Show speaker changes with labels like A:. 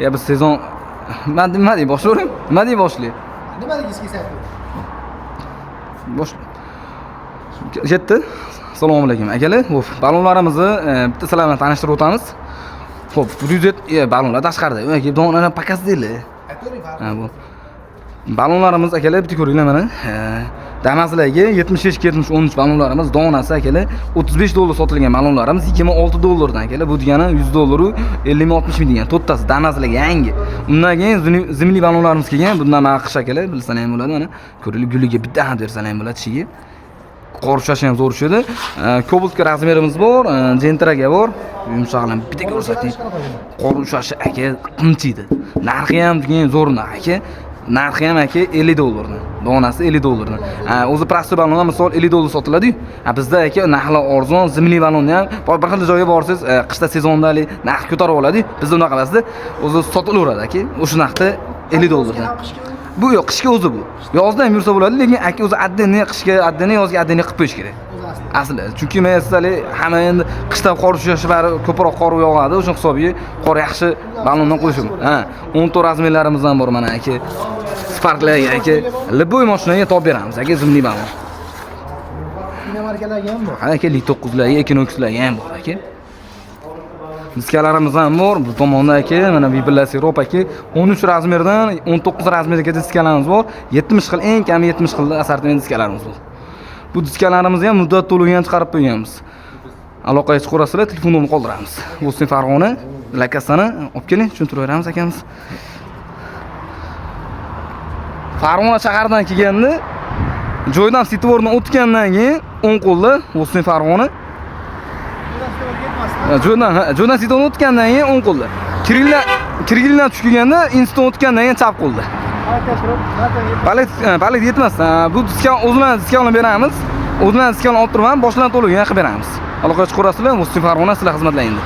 A: Ya biz sezon nima dey boshlayvering? Nima dey boshlaylik?
B: Nima degingiz kelyapti?
A: Bosh ketdi. Assalomu alaykum akalar. Xo'p, ballonlarimizni bitta sizlar bilan tanishtirib o'tamiz. Xo'p, 107 ballonlar tashqarida. Aka, donani показ deylar.
B: Aytavering farqi.
A: Ha, bu ballonlarimiz akalar bitta ko'ringlar mana. Damaslarga 75 70 13 ballonlarimiz donasi akalar $35 sotilgan ballonlarimiz 26 dollardan akalar. Bu degani 100 dollar u 50 ming 60 ming degan to'rttasi Damaslarga yangi. Undan keyin зимний ballonlarimiz kelgan. Bundan mana qish akalar bilsalar ham bo'ladi mana. Ko'ringlar, guliga bitta ham bersalar ham bo'ladi tishiga. Qor ushlashi ham zo'r tushadi. Kobaltga размер imiz bor, Gentraga bor. Yumshog'lan bitta ko'rsating. Qor ushlashi aka qimchiydi. Narxi ham degan zo'r narx aka. Narxi ham aka $50 dan. Donasi $50 dan. O'zi простой ballonlar misol $50 sotiladi-yu. Bizda aka narxlar arzon, зимний ballonni ham bir xil joyga borsangiz, qishda sezonda hali narx ko'tarib oladi-yu. Bizda unaqa emasda. O'zi sotilaveradi aka. O'sha narxda $50 dan. Bu yo'q, qishga o'zi bu. Yozda ham yursa bo'ladi, lekin aka o'zi отдельный qishga, отдельный yozga отдельный qilib qo'yish kerak. Asli. Chunki men sizlar hamma endi qishda qor ushlashi bari ko'proq qor yog'adi, o'sha hisobiga qor yaxshi ballondan qo'yishim. Ha, 14 размер larimizdan bor mana aka. Sparklarga aka, любой mashinaga topib beramiz aka зимний ballon.
B: Inomarkalarga ham bor.
A: Ha aka, 59larga, Equinoxlarga ham bor aka. Diskalarimiz ham bor. Bu tomonda aka, mana Vibla Sirop aka 13 размер dan 19 размер gacha diskalarimiz bor. 70 xil, eng kami 70 xil assortiment diskalarimiz bor. Bu diskalarimizni ham muddat to'lug'i ham chiqarib qo'yganmiz. Aloqaga chiqaverasizlar, telefon nomerini qoldiramiz. Bo'lsin Farg'ona, lakasani olib keling, tushuntirib beramiz akamiz. Farg'ona shaharidan kelganda joydan svetofordan o'tgandan keyin o'ng qo'lda Bo'lsin Farg'ona. Jo'dan, jo'dan svetofordan o'tgandan keyin o'ng qo'lda. Kiringlar tushib kelganda institutdan o'tgandan keyin chap qo'lda. Palet, palet yetmas. Bu diska o'zimdan diska olib beramiz. O'zimdan diska olib turman, boshlanib to'lov yana qilib beramiz. Aloqaga chiqaverasizlar, Muslim Farg'ona sizlar xizmatlaringda.